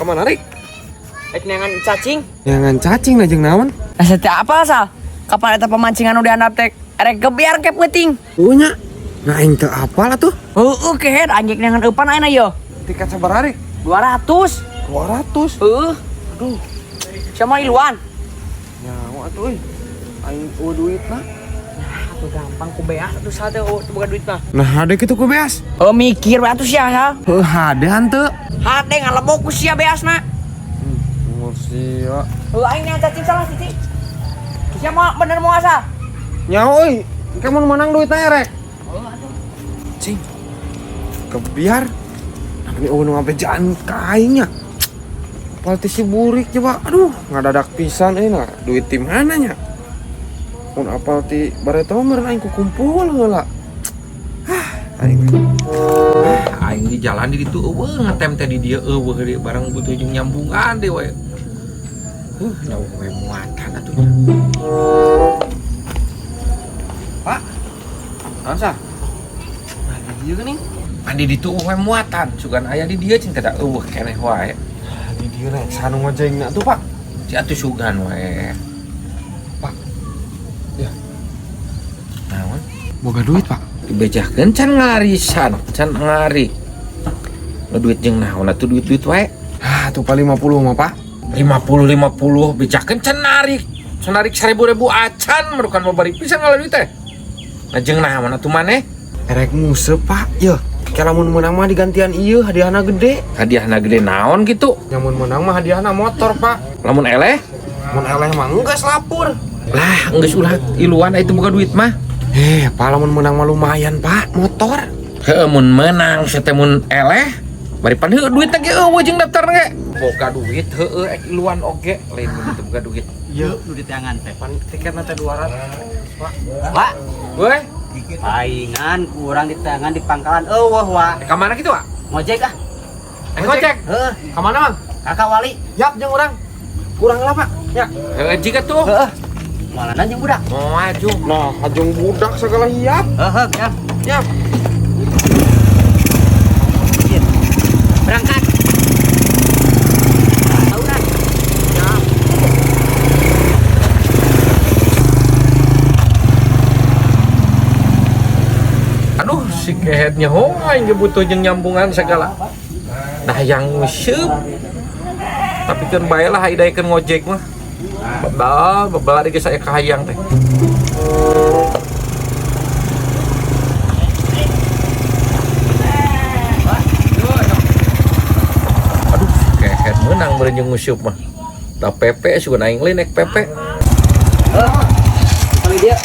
Kemana Rik? Rek neangan cacing. Neangan cacing lah jeung naon? Asa teh apa sal? Kapan eta pemancingan udah handap teh rek gebiar ke peuting. Heuh nya. Nah aing teu apal atuh. Heueuh kehed anjing neangan eupan ayeuna yo. Tiket sabaraha Rik? 200. 200. Heueuh. Aduh, Sama iluan. nyawa atuh euy. Aing eueuh duitna. Atuh gampang ku beas atuh sal teh teu boga duit mah. Nah hade kitu ku beas. Oh mikir we atuh sia sal. Heuh hade hanteu. Hade ngalebok ku sia beasna. Umur sia. Heuh aing neangan cacing salah sih. Sia mau bener mau asal. Nyawa euy. Engke mun menang duitna erek. Heuh atuh. Cing. Kebiar. Nah, ini eueuh nu ngabejaan ka aing nya. Apal teh si burik coba. Aduh, ngadadak pisan euy nah. Duit ti mana nya? Mun apal ti bareto meureun aing kukumpul heula. Hah, aing. Aing di jalan di ditu eueuh ngetem teh di dieu eueuh deui barang butuh jeung nyambungan deui we. Huh, nyawa we muatan atuh nya. Pak. Naon sah? Nah, di dieu geuning. Andi ditu eueuh we muatan, sugan aya di dieu cing teh da eueuh keneh wae. Nah, di dieu rek sanu ngojengna tuh, Pak. Si atuh sugan we. Pak. Ya. Naon? Boga duit, Pak. Dibejakeun can ngarisan, can ngari. Duit jeung naon atuh duit-duit wae. Ah, tuh Pak 50 mah, Pak. 50 50 bejakeun can narik. Can narik 1000 ribu acan merukan babari pisan ngalah duit teh. Nah jeung naon atuh maneh? Erek nguseup, Pak. Yeuh, ke lamun menang mah digantian ieu hadiahna gede. Hadiahna gede naon gitu? Nya mun menang mah hadiahna motor, Pak. Lamun eleh? Mun eleh mah enggeus lapur. Lah, enggeus ulah iluan itu boga duit mah. Eh, Pak lamun menang mah lumayan, Pak, motor. Heuh mun menang sia teh mun eleh bari pan heueuh duitna ge eueuh jeung daftar ge. Boga duit heueuh ek iluan oge lain mun teu boga duit. Iya, Nu di tangan teh. pan tiketna teh 200, Pak. Wak, Weh, paingan kurang di tangan di pangkalan eueuh wa. ka mana kitu, Pak? Ngojek ah. Eh ngojek. Heeh, Ka mana, Mang? kakak wali. Yap, jeung urang. Kurang lah, Pak. Ya. Heueuh jiga tuh. Heeh. Malana jeung budak. Moal jung. Nah, hajung budak segala hiap. Heeh, ya. Yap. Berangkat. Tahunan. Aduh, si kehetnya ho aing ge butuh jeung nyambungan segala. Nah, yang nguseup. Tapi kan bae lah idaekeun ngojek mah. Bebal, bebal ari geus aya kahayang teh. Aduh, kehet meunang meureun jeung nguseup mah. Da PP sugan aing lain naik PP. Kali dia.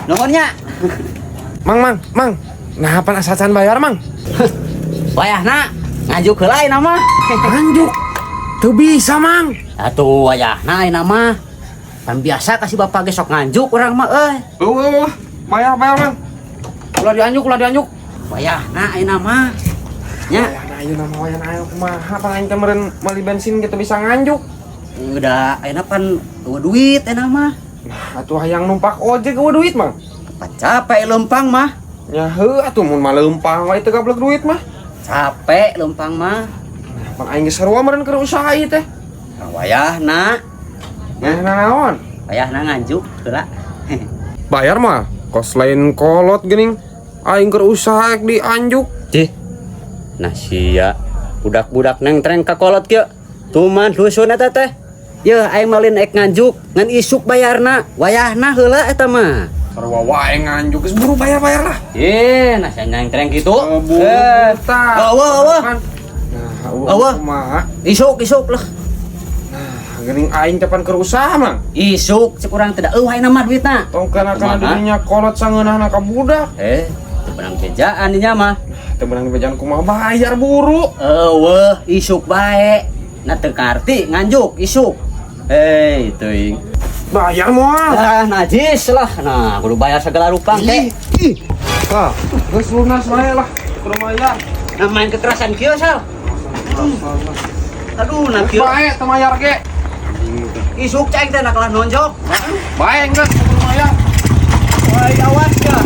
Nomornya. Mang, Mang, Mang. Nah, pan asacan bayar, Mang? Wayahna nganjuk heula ayeuna mah. Nganjuk. Teu bisa, Mang. Atuh wayahna ayeuna mah. Pan biasa kasih bapak ge sok nganjuk urang mah euy. Eueuh, bayar, bayar, Mang. Ulah dianjuk, ulah dianjuk. Wayahna ayeuna mah. Nya, Wayahna ayeuna mah wayahna ayeuna kumaha pan aing teh meureun meuli bensin gitu bisa nganjuk. udah ayeuna pan eueuh duit ayeuna mah. Nah, atuh hayang numpak ojek eueuh duit, Mang. Pan capek leumpang mah. Ya heuh atuh mun mah leumpang wae teu gablek duit mah. Capek leumpang mah. Nah, pan aing geus sarua meureun keur usaha ieu teh. Nah, wayahna, Nah, naon? wayahna nganjuk heula. Bayar mah kos lain kolot geuning. Aing keur usaha ek dianjuk. Cih. Nah sia budak-budak neng treng ka kolot kieu. Tuman dusun eta teh. Yeuh aing malin ek nganjuk ngan isuk bayarna. Wayahna heula eta mah. Sarua wae nganjuk geus buru bayar-bayar lah. Ih, nah sia neng treng kitu. Buru Eh, tah. Eueuh, eueuh. Nah, eueuh Eueuh. kumaha? Isuk isuk lah. Nah, geuning aing teh pan keur usaha, Mang. Isuk cek urang teh da eueuh ayeuna mah duitna. Tong kana kana Kumaha? dirinya kolot sangeunahna ka budak. Eh, teu benang bejaan dinya mah. Teu beunang dibejaan kumaha bayar buru. Eueuh, isuk bae. Nah teu ngarti nganjuk isuk. Eh, teuing. Bayar moal. Ah, najis lah. Nah, kudu bayar segala rupang teh. Ih. Tah, geus lunas wae lah. Kudu bayar. Nah, main kekerasan kieu, Sal. Aduh, nah kieu. Bae teu mayar ge. Isuk cai teh nak kalah nonjok. Bae geus kudu mayar. Wah, awas ya.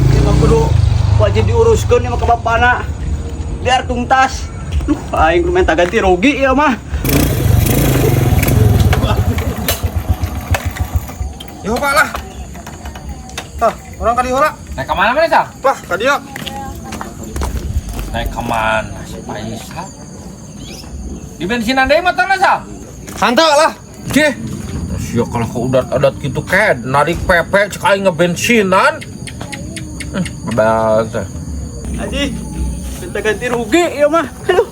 Ini mah kudu wajib diurus. Teruskeun ieu mah ka bapana. Biar tuntas. Duh, aing kudu minta ganti rugi ieu mah. Yo Pak lah. Tah, urang ka dieu heula. Naik ke mana mana Sal? Lah, ka dieu. Naik ke mana si Faisal? Di bensinan deui motorna, Sal? Santai lah. Cih. Sia kalau ke udat-adat gitu kayak narik PP cek aing ngebensinan. Bebas teh. Haji, minta ganti rugi ieu mah. Aduh.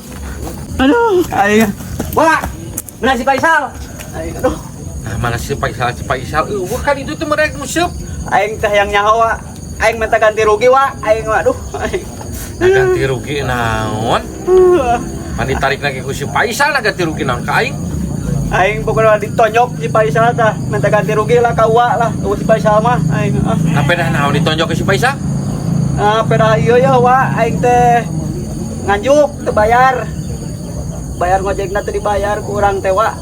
Aduh, aing. Wah, mana si Faisal? Aing, aduh. Nah, mana si Faisal, si Faisal? Eueuh kan itu tuh mereka nguseup. Aing teh yang nyaho wa. Aing minta ganti rugi wa. Aing wa, aduh. Aing. Nah, ganti rugi naon? Pan ditarik lagi ku si Faisal nah ganti rugi naon ka aing? Aing pokoknya ditonjok si Faisal tah. Minta ganti rugi lah ka uwa lah. Eueuh si Faisal mah aing. Ah. Nah, pedah naon ditonjok ke si Faisal? Ah, pedah ieu ya wa aing teh nganjuk teu bayar. Bayar ngojekna teu dibayar ku urang teh wa.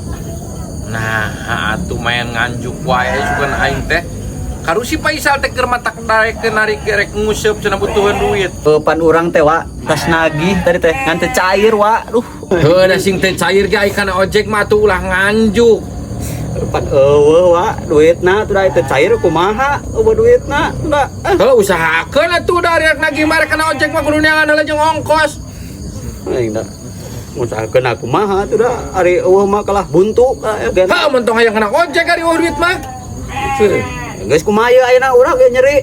Nah, atuh main nganjuk wae sugan aing teh. Karu si Faisal teh keur matak narik narik rek nguseup cenah butuheun duit. Pan urang teh wa tas nagih tadi teh ngan teu cair wa. Duh. Heuh da sing teu cair ge ai kana ojek mah atuh ulah nganjuk. Pan eueuh wa duitna tuh da teu cair kumaha eueuh duitna tuh da. Heuh usahakeun atuh da rek nagih mah rek kana ojek mah kudu neangan heula jeung ongkos. Aing da usahakeun aku kumaha tuh da ari eueuh mah kalah buntu ka gen. Heuh mun tong hayang kana ojek ari eueuh duit mah. Ceuh. Geus kumaha ieu ayeuna urang ge nyeri.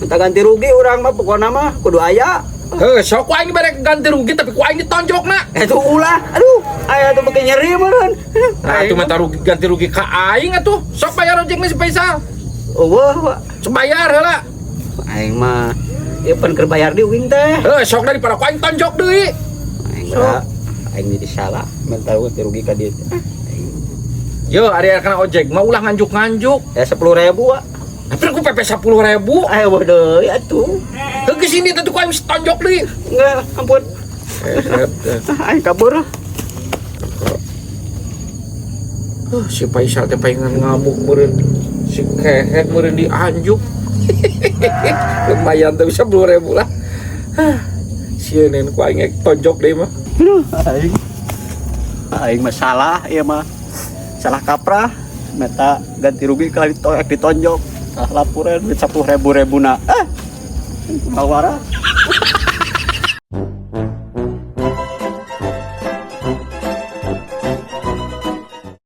Minta ganti rugi urang mah pokona mah kudu aya. Heuh sok ku aing bere ganti rugi tapi ku aing ditonjokna. Itu ulah, aduh, aya tuh beuki nyeri meureun. Nah, atuh minta rugi ganti rugi ka aing atuh. Sok bayar ojekna si Faisal. Eueuh, wa. Sok bayar heula. Aing mah ieu pan keur bayar di uing teh. Heuh sok daripada ku aing tonjok deui. Aing mah aing jadi salah minta ganti rugi ka dieu. Yo, ari kana ojek mah ulah nganjuk-nganjuk. Ya 10.000 wa. Tapi aku PP 10.000. Ayo bodoh deui atuh. Heuh geus ini teh ku aing tonjok deui. Enggak, ampun. Aing kabur. Si Faisal teh palingan ngamuk meureun. Si kehet meureun dianjuk. Lumayan tuh bisa 10.000 lah. Hah, sieun ku aing tonjok deui mah. Aduh, aing. Aing mah salah ieu mah. Salah kaprah minta ganti rugi kali ditonjok. Salah laporan duit 10.000 rebuna. Ah. Mawara.